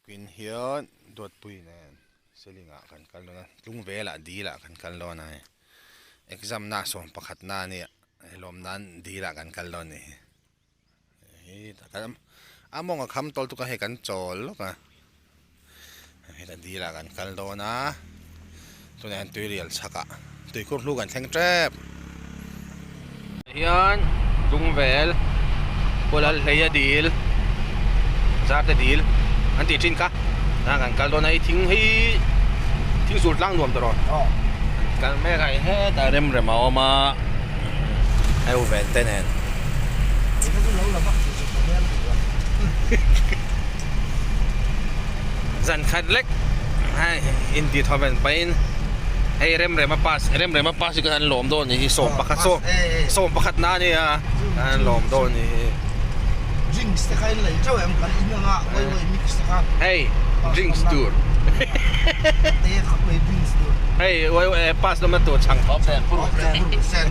Tukin hian Duatpui nen Seling ah kan kal dawn a, tlung velah dil ah kan kal dawn a hei exam na sawm pakhat na ania hei lawm nan dil ah kan kal dawn a ni hi a mawng a kham tawl tuk a hei kan chawl lawk a heta dil ah kan kal dawn a tunah hian tuirial chhak ah tuikhur hlu kan thleng tep hian tlung vel kawlal hlei a dil zar te dil an tih thin kha tah kan kal dawn a hei thing hi thing zul tlang nuam tawh rawh kal mek a hei hetah rem rem a awm a hei u ven te nen. Zan khat lek hei inti thaw ven pahin hei rem rem a pass rem rem a pass hi kan lawm dawn nih hi sawm pakhat sawm sawm pakhat na ania kan lawm dawn nih hi drinks te kha in lei teuh em kan in anga wai wai mix te kha hei drinks tur te khawp mai drinks tur hei wai wai pass lawmna tur chhang thawp sen sen.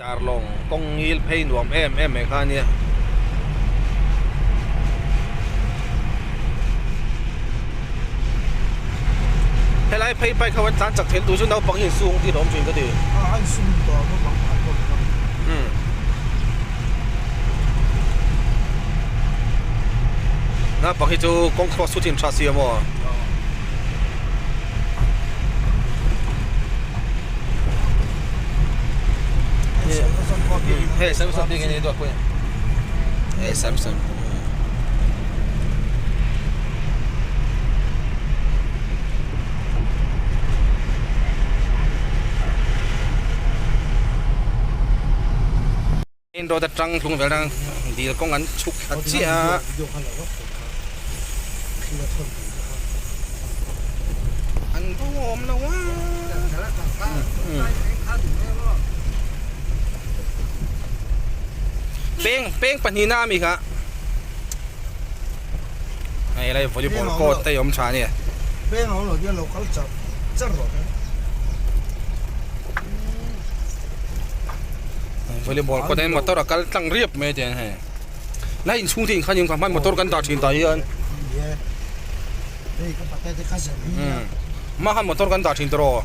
Darlawng kawng ngil phei nuam em em mai kha ania. Helai phei bike ho an tlan chak thei tur chu naupang hi an sung tih a awm thin ka ti. A an sung tawh a naupang an pawh kha. Umm. Naupang hi chu kawng cross chu thin tha si a maw? Hei Samsung bik hi duak pui hei Samsung Main road atang hlung vel atang dil kawng an chhuk thla chiah a. An bo awm lo a. Peng peng pahnih na ami kha. Hei lai volleyball court te awm tha ania. Peng awm lo hian lo kal char char rawh. Volleyball court ah hian motor a kal tlang riap mai a tiang hei. Lai inchhung te inkhan in hman motor kan dah thin tah hian hma khan motor kan dah thin tawh rawh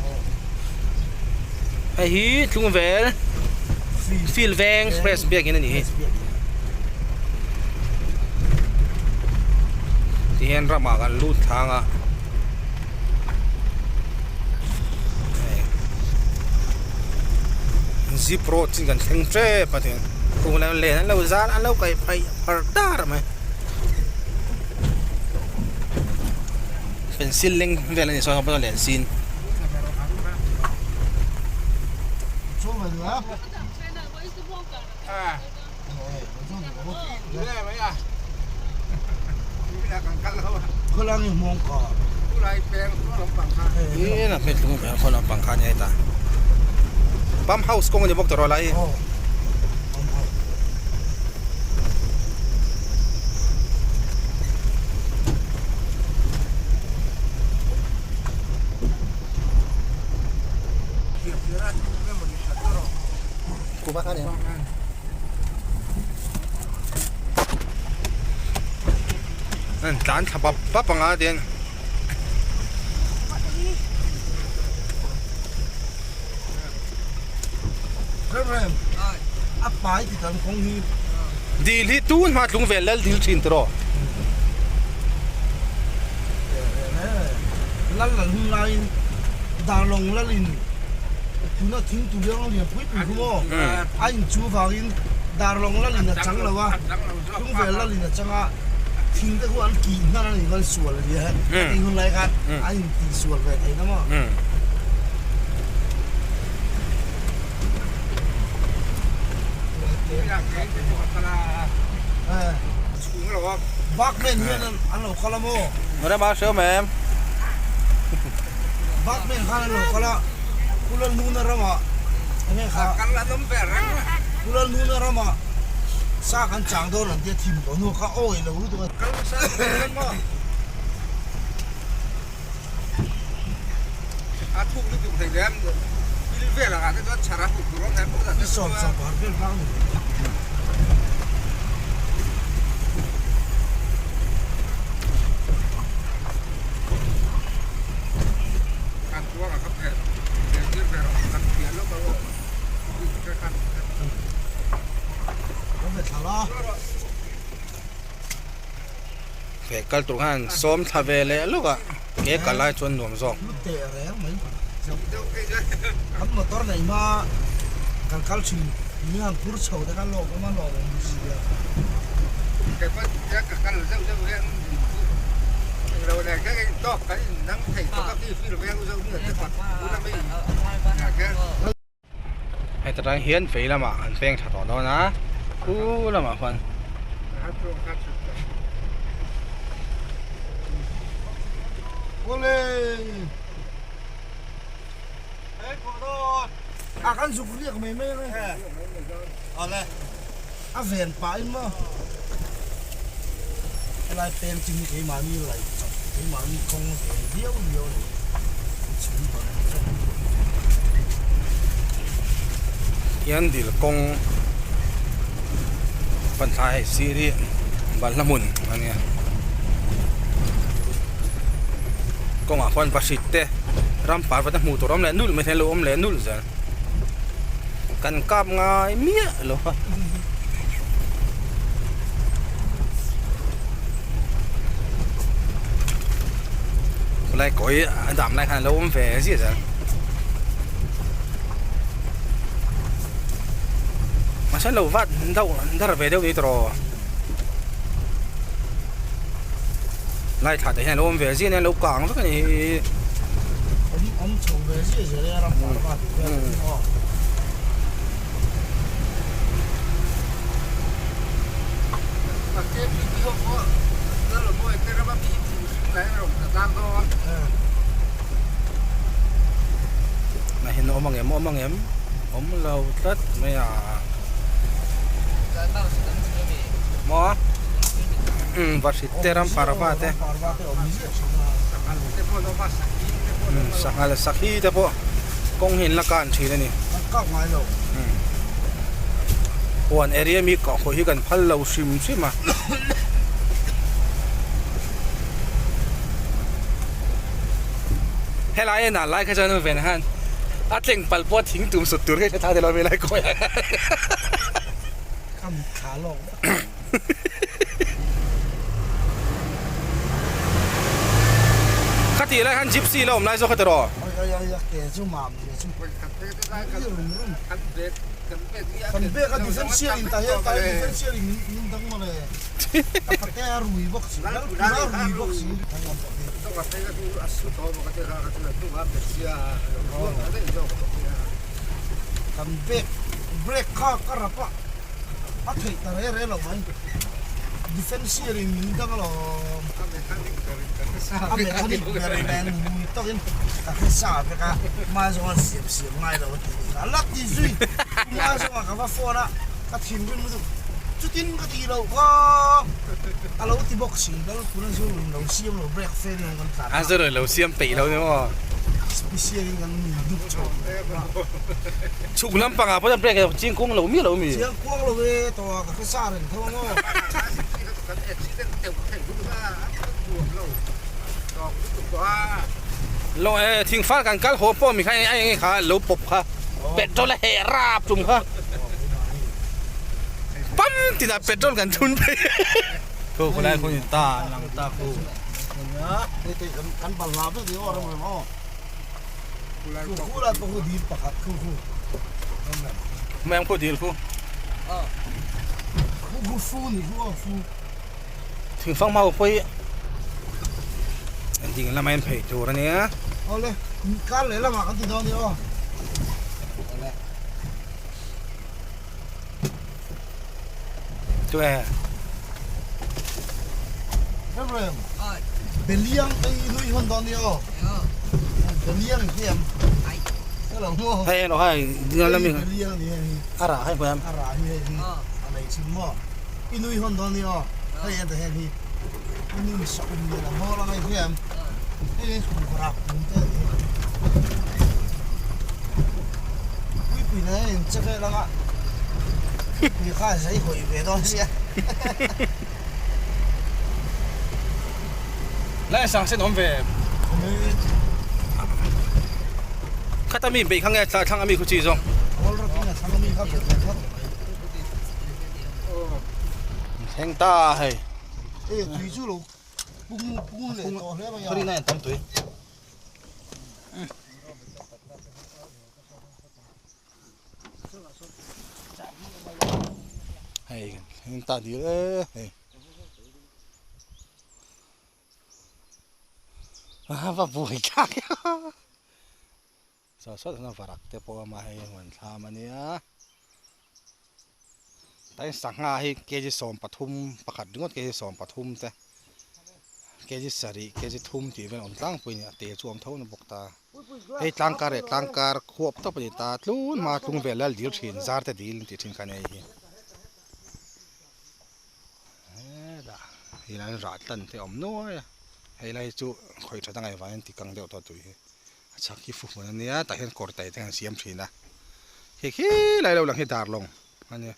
hei hi tlung vel field veng press biakin a ni hi tihian ramah kan lut thlang a. Zip road chin kan thleng tep a tiang kum lo len an lo zar an lo kaih phaih phar dar mai pencil leng vel a ni sawn a len sin. Pump house kawng a ni bawk tawh rawh lai hi. An tlan thla pap pap ang a tian dil hi tun hma tlung vel lal dil thin tawh lal lal hun laiin darlawng lalin tuna thing tur liang lian pui pui khu maw a in chu vangin darlawng lalin a chang lo a tlungvel lalin a chang a thing te khu an kih hnan a ni khan sual a nia a tih hun lai khan an in tih sual ve thei na maw. Bakman hian an lo kal a maw? Rema hre awm em? Bakman khan an lo kal a, Pu Lalnuna ramah enge kha? Pu Lalnuna ramah sa kan chang dawn an tia thim tawh hnu kha awi lo lutuk a. I sawm sawm par vel vang ni. Feh kal tur khan sawm thla ve leh lawk a, ke kal lai chuan nuam zawk. Lu teh reng mai. Kan motor nei hma kan kal thin mi han phur chho te kha lawm awm a lawm awm zia. Heta tang hian fei lamah an peng tha tawh dawn a khu lamah khuan A kan zuk riak mai mai ang e. Awle a ven pah in maw helai peng chu hi keimahni laih chawp keimahni kawng ve viau viau a ni chhum dawn a ni chawp. Hian dil kawng pan thlai hei sir hi balhla hmun a nia kawngah khuan vahrit te ram parva te hmuh tur a awm leh nulh mai thei a lo awm leh nulh zel. Kan kap ngai miah lo a. Khulai kawi a dam lai khan a lo awm ve ziah zel. Mahse lo vat deuh dar ve deuh ni tawh. Lai thla te hian a lo awm ve ziah ania a lo kang vek a ni hi. Awm awm chho ve ziah ziah e ram par va tih vel hi maw. Na hian awm ang em awm ang em awm lo tlat mai a. Maw? Umm vahrit te ram parva te umm sanghal sakhi te pawh kawng hi an la kan thin a ni umm huan area mi kah hawi hi kan phal lo hrim hrim a helai a nal lai kha chuan ven han a tleng pal pawh thing tum sut tur kha hre thla lo mai lai kawi ah ka mit thla lawk vek. Khatih lai khan gypsy la awm lai zawk a tiraw? Oi oi oi a ke chu mam ke chu ri rum rum. Kan bag a differential in tah hian tah hian differential in min dang mawle. Ka pate a rui bawk si lal pura a rui bawk si. Kan bag brake kha ka rap a. A theih ta re re lo mai. Defensier in min dang alawm. A mechanic ber nen mui takin ka hre sa vek a, hma zawnga siam siam ngai lo a ti nih kha. A la ti zui. Hma zawnga ka va phone a, ka thinrim lutuk. Chutin ka tih loh kha a lo ti bawk si. Lalpuna chu lo siam lo break fail in kan tlan a. A zir lo siam peih lo ni maw? Special in kan min dup chho. Chhuk lampang ah pawh hian break chiang kuang lo miah lo mi? Chiang kuang lo e tawh a ka hre sa reng tho ang aw. Lo e thingfal kan kal haw pawh mi kha a eng kha lo pawp kha petrol a heh rap tum kha pam tinah petrol kan thun phei khu khulai khu in ta an lang ta khu. Kan bal la vek ni aw rem rem aw. Khu khu la pawh khu dil pakhat khu khu. Meng khu dil khu. Khu khu fu ni khu aw fu. Thingfang mau pawh hi ding lama in phei tur a nia. Awle kar leh lamah kan ti dawn a ni aw. Awle. Chu e. Rem rem. Beliang te hi nui hawn dawn nia aw. Beliang hi em. Ka lo maw. Hei lo hai ding lam hi. Beliang ni hei hi. A rah hei hmuam. A rah hi hei hi. A nei chin maw. I nui hawn dawn nia aw. Hei en ta heng hi. I nui sa um lian a maw lang hei hi em. Hei hi kum kum te ni. Puipui na in che vel anga mi kha zai hawi ve dawn sia. Lai sang sen awm ve. Khata mi beih kha nge thlang ami khu chi zawng. Thlang ami kha beih ve phawt mai. Thleng ta hei. E tui chu lo. pung pung leh tawh hle mai a. Thurina in tam tui. Hei kan ta dil e hei. A va buai thlak saw saw chuan varak te pawh a awm a hei huan thlam a nia tlai sangha hi kg 13 pakhat ringawt kg 13 te kg sarih kg thum tih vel a awm tlangpui a ni a te chu a awm tho na bawk ta hei tlangkar leh tlangkar khuap tawp a ni ta tlun hma tlung vel lal dil thin zar te dil an tih thin kha a ni hei hi. Hetah helai rah tlan te a awm nuai a hei lai chu khawih tha dang avangin ti kang deuh tawh tui hi a chhak hi fuhmun a nia tah hian kawr tai te an siam thin a hei khi lai lo lang hi darlawng a nia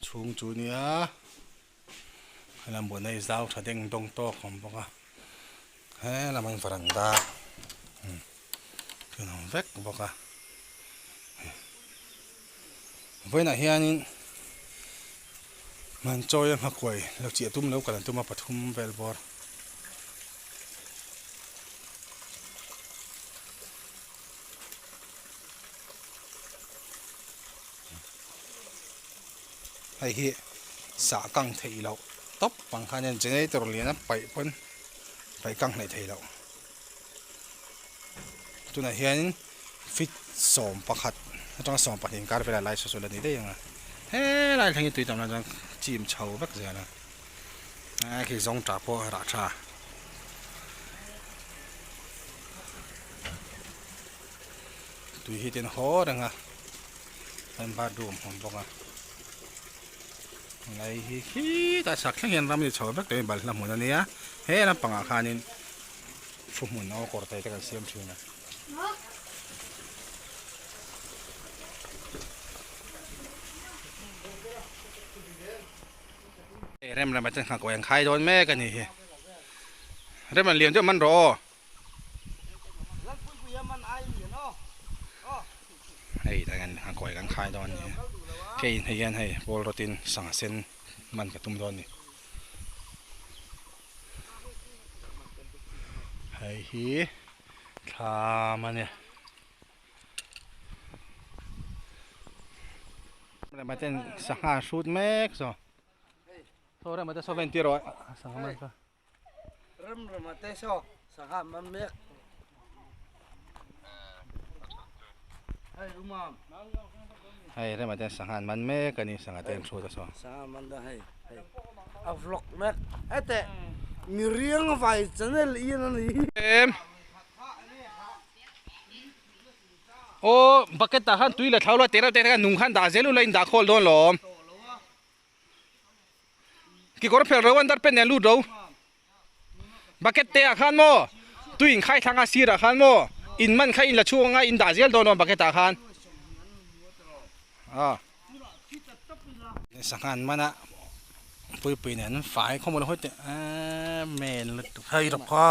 chhung chu nia helam buan hei zau tha deng dawng tawk a awm bawk a he lamah hian varanda thil a awm vek bawk a. Vawiinah hianin Manchawi a hmakuai lo chiah tum lo kal an tum a pathum vel bawr. Hei hi sah kang theih loh tawp ang khan hian generator lian a paih pawn paih kang hleih theih loh. Tunah hianin feet 11 atanga 12 inkar velah lai saw saw la ni daih ang a helai thleng hi tui tam lai chuan chim chho vek zel a a khi zawng tah pawh a rah tha tui hi ten haw reng a chuan bathroom a awm bawk a lai hi khitah chhak thleng hian ram ni chho vek tawh in balhla hmun a nia he lampangah khanin Thu hmun aw kawr thei te kan siam thin a. Rem rem a ten nghak an khai dawn mek a ni hi. Rem an lian deuh man rawh aw. Hei tah hian nghakawih kan khai dawn a ni. Kei hei hian hei pawl rawtin sangha sen man ka tum dawn a ni. Hei hi thlam a ni. Rema ten sangha an hrut mek zawk. Saw Rema te saw ven tir rawh sangha man kha. Rem Rema te saw sangha man mek. Hei umam. Hei Rema ten sangha an man mek a ni sangha te an hrut a saw. Sangha man da hei. Hei a vlog mek hete miriang vai channel in a ni. Em. Aw bucket ah khan tui la thlau la te reuh te khan nung khan dah zel ula in dah khawl dawn lawm. Kekawr phel ro an dar pen nen lut ro. Bucket te ah khan maw tui in khai thlang a sir ah khan maw in man kha in la chhung anga in dah zel dawn awm bucket ah khan. Ah. Sangha an man a puipui nen an fai khawm ula hawi teh eee men lutuk hei rawk kha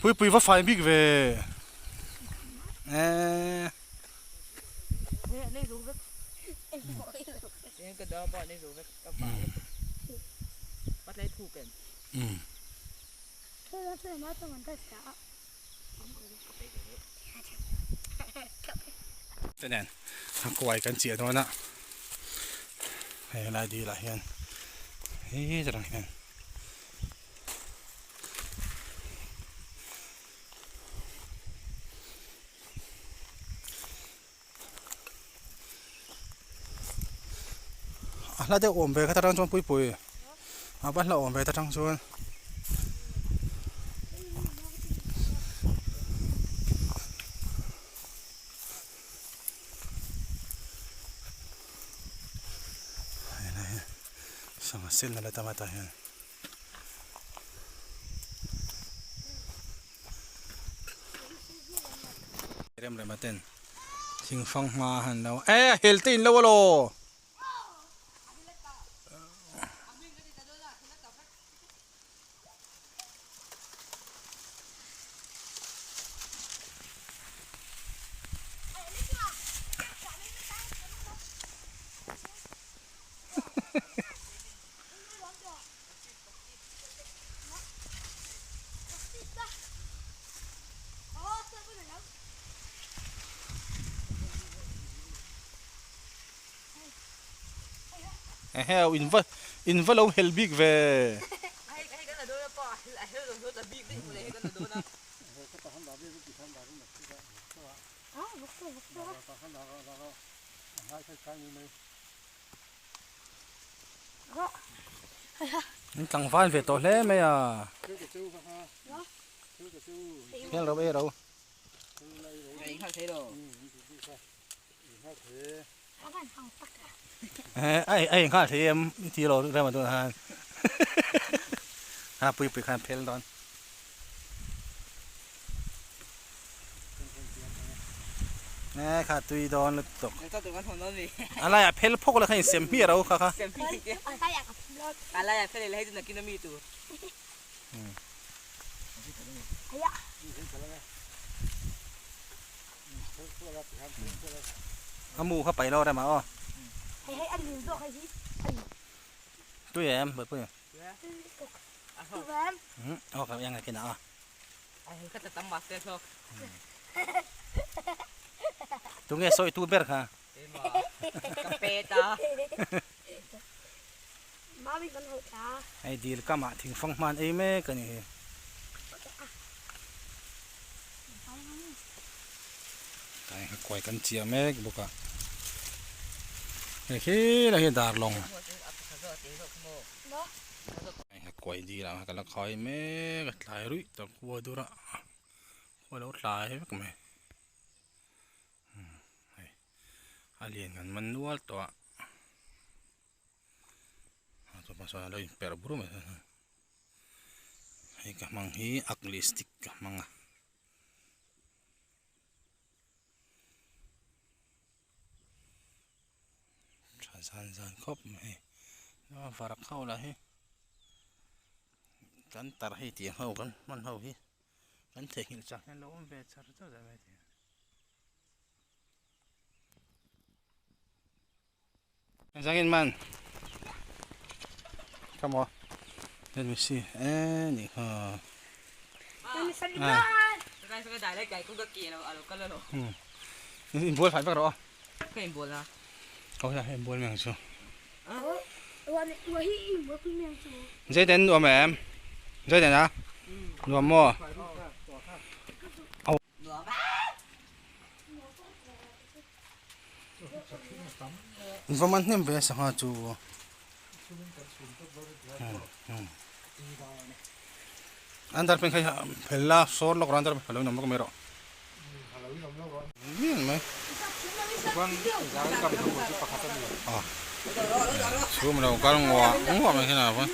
puipui va fai bik ve eee. Te nen a kuai kan chiah dawn a hei helai dil ah hian hee tarang hian a hla deuh awm ve kha tarang chuan puipui a va hla awm ve ta tang chuan. Sangha sen a la tam a tah hian. Rem rem a ten thing fang hma a han lo e a hel te in lo alaw. Eheu in va in va lo hel bik ve. In tlangval ve tawh hle mai a. Hel ro ei ro. Ai ai nghal thei em i ti lo rema tun han ha pui pui khan phel dawn. Nge kha tui dawn lutuk. A laiah phel phawk la kha in sem hmiah ro kha kha. A laiah phel leh hei chu nakin ami tur. A mu kha pai lo rem a aw. Tui em Bawihpui. Aw ka eng akin a. Tunge sawi tu ber kha. Hei dil kamah thingfang hman ei mek a ni hi. Tlai kha kuai kan chiah mek bawk a. Hei khi lai hi darlawng. Tlai kha kuai dil ang kha ka la khai mek a tlai ruih tak khua dur a khua lo tlai vek mai. Hei a lian kan man nual tawh a. A chawhma sawn a lo inperh bur mai hei ka hmang hi ugly stick ka hmang a tha zan zan khawp mai a varak ho lah hi kan tar hei tiang ho kan hman ho hi kan theihnghilh chak hian lo awm ve char char mai thei. Zangin man. Come on. Let me see. Eh, ni ha. Hmm. In bual fai vek rawh. Ka in bual na. Ko ya in bual meng chu. Zai den nuam em? Zai den a? Nuam maw? Va man hnem ve sangha chu an dar pen kha phel la sawr lawk rawh an dar pen phel lo in awm lawk mai rawh mian mai chhum lo kal nguah nguah mai hian a va.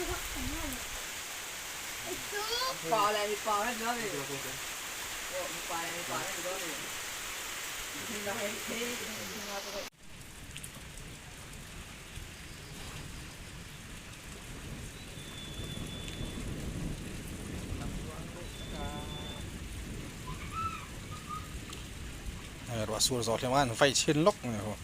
Ruah sur zawh hlem a an vai chhin lawk mai ho.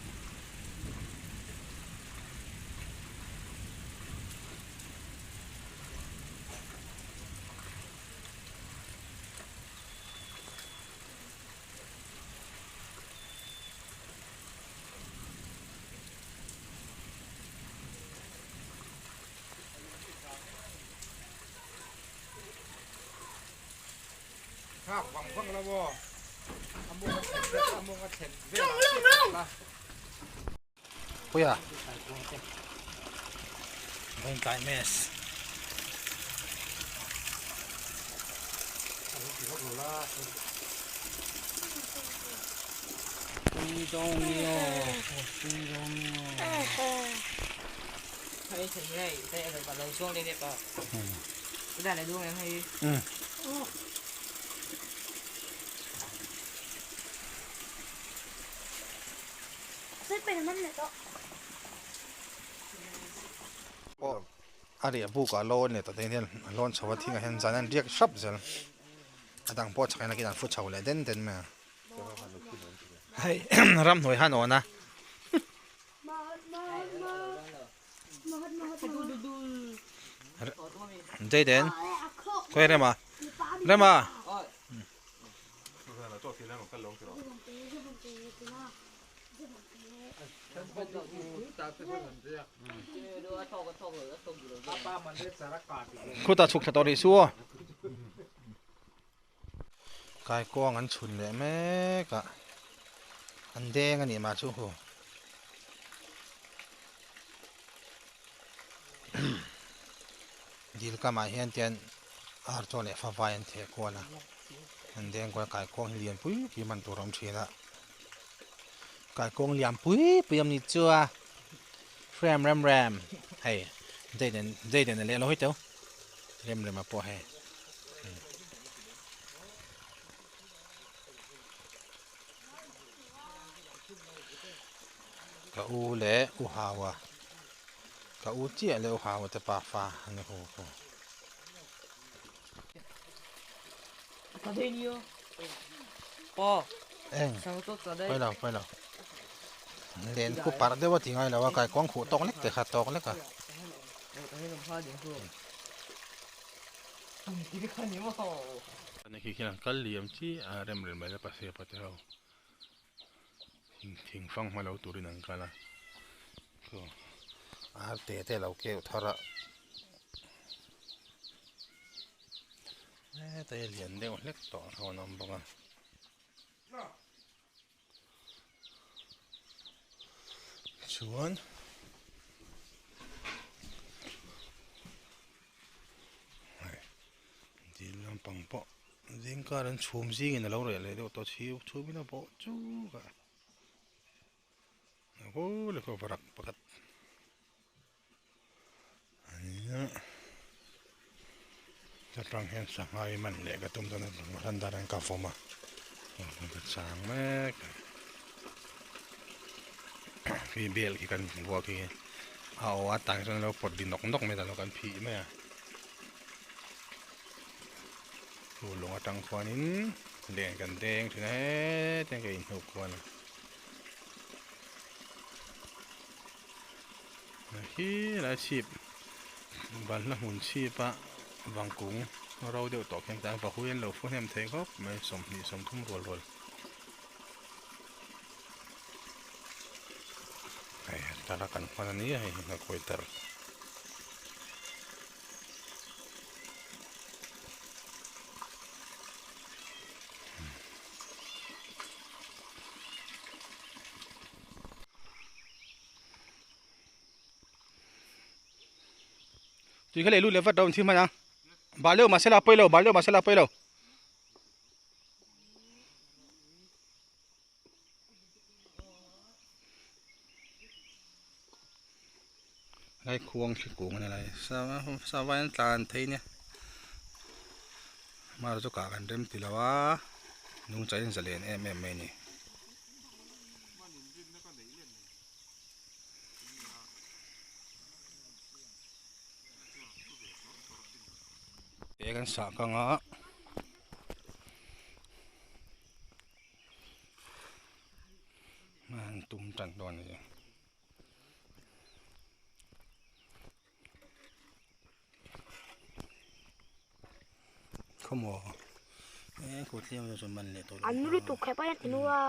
Puia Vain tlai mes Tui dawng ni aw tui dawng ni aw Pawh a riah buk ah lawn leh tawh hian a lawn chho a thingah hian zan an riak hrap zel a dang pawh chhak in an fu chho leh den den mai a hei ramhnuai han awn a. Jayden khawi Rema Rema. Khutah chhuk thla tawh rih su aw. Kaikuang an chhun leh mek a, an deng a nih mah chu hu. Dil kamah hian tian ar chaw leh favai an theh kual a, an deng kual a, kaikuang hi lian pui pui man tur a awm thin a. Kaikuang lian pui pui awm ni chu a, frame rem rem hei date date a leh lo hi teu rem rem a pawh hei. Ka u leh u haua ka u chiah leh u haua te pafa an ni hu hu. Eng pawi lo pawi lo len khu parh deuh a ti ngai lo a kaikuang khuh tawk lek te kha tawk lek a. Khi khian an kal liam chi a rem rem mai la pasep a te ho thing fang hma lo turin an kal a ar te te a lo keuh thar a hetai a lian deuh hlek tawh ho an awm bawk a. Chuan hei dil lampang pawh zing kar an chhum zingin a lo reh leh deuh tawh chhiu chhum in a bawh chuk a aw le khaw varak pakhat Chatang hian sangha hi man leh ka tum dawn a hlan dan an ka vawm a ka chang mek a khi bel khi kan vuak hi a aw a tang chuan alo pawt ri nawk nawk mai a kan phih mai a chu lung atang khuanin len kan deng thin a hetiang ka inhnuk khuan a. Hi lai chhip balhla hmun chhip a vangkung ro deuh tawh khian tan vahui an lo fu hnem thei khawp mai sawmhnih sawmthum rual rual hei tar a kan hman a ni a hei hi nghakuai tar. Tui kha leh lut leh vat ro an thi hman a bal deuh mahse la pawi lo bal deuh mahse la pawi lo. Lai khuang thli kung a ni lai sa vai an tlan thei nia mar chu kah kan rem ti lo a nungchah in zalen em em mai a ni. Te kan sah kang a an tum tan dawn a ni. Khawmaw e kut hliam chu man leh tawh lo. An lutuk kher pawh hian ti nu a.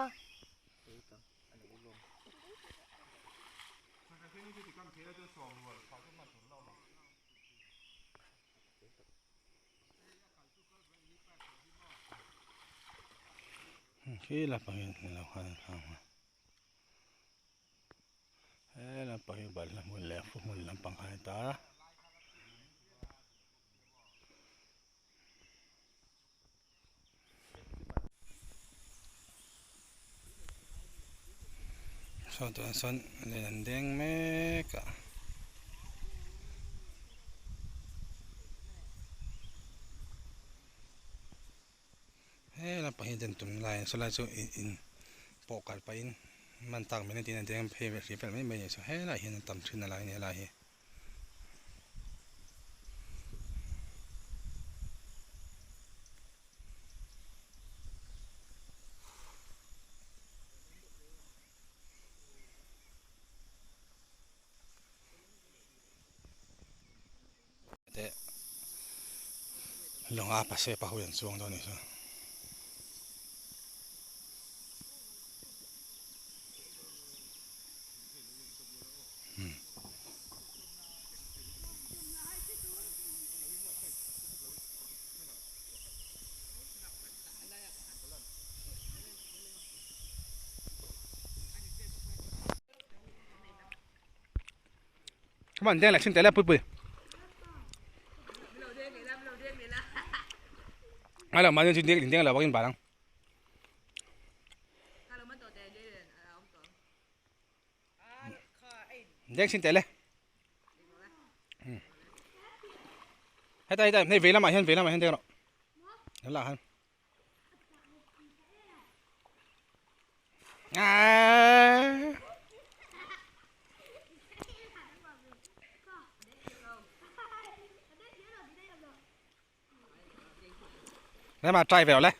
Khi lampang hi an lo khan a he lampang hi balhla hmun leh fu hmun lampang kha a ni ta a. Saw tunah sawn len an deng mek a. He lampang hi den tum lai saw lai chu in pawh kal pahin man tak mai tiin a deng phei ve hrih vel mai mai a ni saw helaiah hian an tam thin a lai a ni helai hi. Te lawng a pase pa ho an chuang dawn a nih chu. Come on, deng leh thin teh le pui pui. Ngai lo mahni chu deng deng lo bawkin bal ang. Deng thin teh le. Heta heta hei vei lamah hian vei lamah hian deng rawh. Lam han. Lấy mà trai về lấy.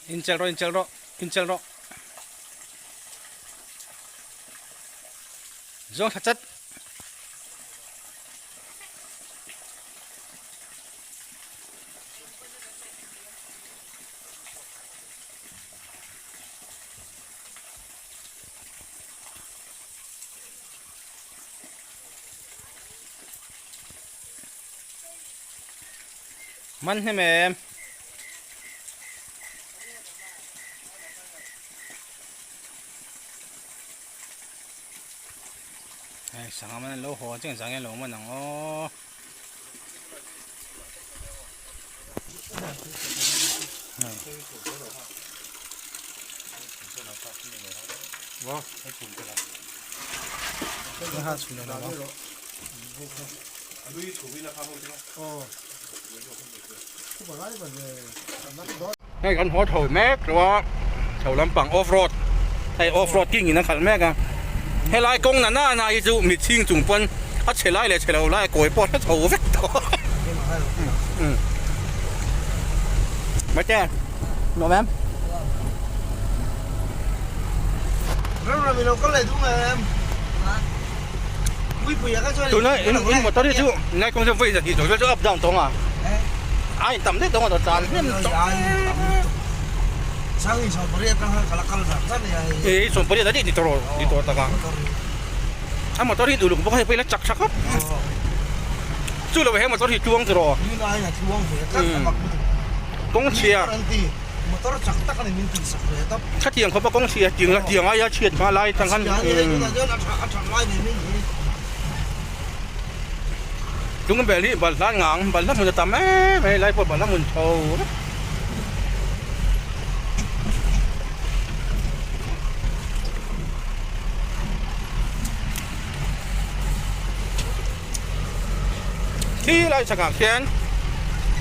Inchel rawh inchel rawh inchel rawh zawng thla chat. Man hnem em. Hei sangha man an lo haw chiang zang hian lo man ang aw. Hei kan haw tho mek tawh a chho lampang off road hei off road king in a khalh mek a helai kawng na na na hi chu mitchhing chung pawn a chhe lai leh chhe lo lai a kawi pawh a hre chho vek tawh Mate nuam em? Tuna in in motor hi chu ngai kawng chu vawi zahnih zawh vel chu up down tawng a a in tam daih tawng a tawh tan hnem tawh e 18 a ni tawh rawh ni tawh tak a a motor hi duh luk bawk a hei pawh ila chak tha khawp chu lo he motor hi tluang tawh rawh kawng chhia Motor chak tak a ni min tihsak ve tawp. Khatiang khawpa kawng chhia tiang tiang aia chhiat hma lai tang khan. Chhia a ni hei tunah chuan a tha a that lai ve min hi. Chung bel hi balhla ngang balhla hmun a tam em em lai pawh balhla hmun chho vek. Khi lai chhakah khian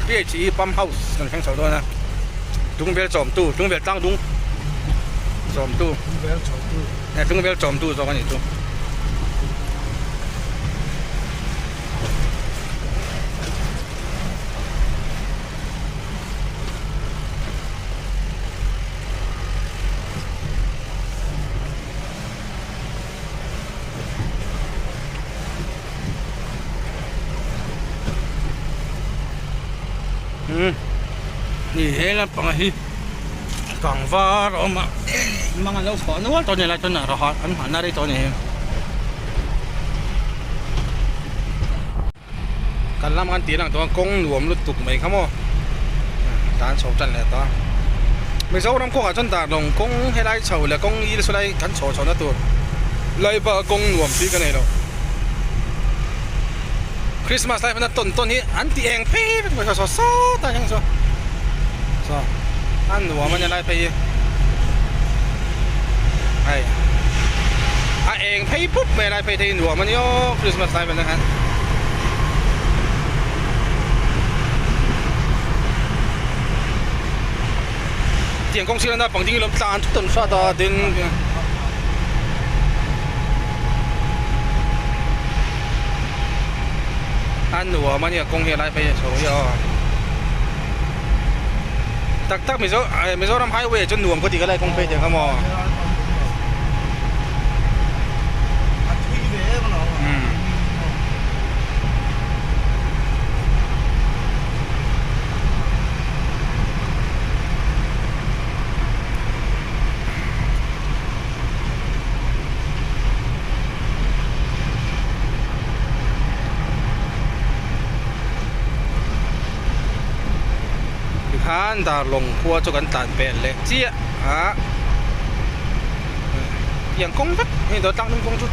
PHE pump house kan thleng chho dawn a Tlungvel chawmtu Tlungvel tlang dung chawmtu Tlungvel chawmtu zawk a nih chu. Ni he lampang hi kangvar a awm a mang an lo chhuah nual tawh a ni lai chuan an hahna rei tawh a ni hi. Kan lam kan tih lang tawh a kawng nuam lutuk mai kha maw tan chho tan leh tawh a Mizoram kawngah chuan dar lawng kawng helai chho leh kawng il saw lai kan chho chho na tur lai bak a kawng nuam hi ka nei lo Christmas lai hmana tawn tawn hi an ti eng phei vek mai saw sawtah hian saw saw a nuam a nia lai phei hi hei a eng phei pup mai a lai phei te hi nuam a nia aw Christmas lai vel ah hian. Tiang kawng sirah naupang ding ilo tlan thut an hrat a tin a nuam a nia kawng hi a lai phei a chho hi aw tak tak mizo Mizoram highway ah chuan nuam ka ti ka lai kawng phei tiang kha maw. Tikhan Darlawng khua chu kan tlan pel leh chiah a, tiang kawng vek hei dawt tlak hnung kawng chu.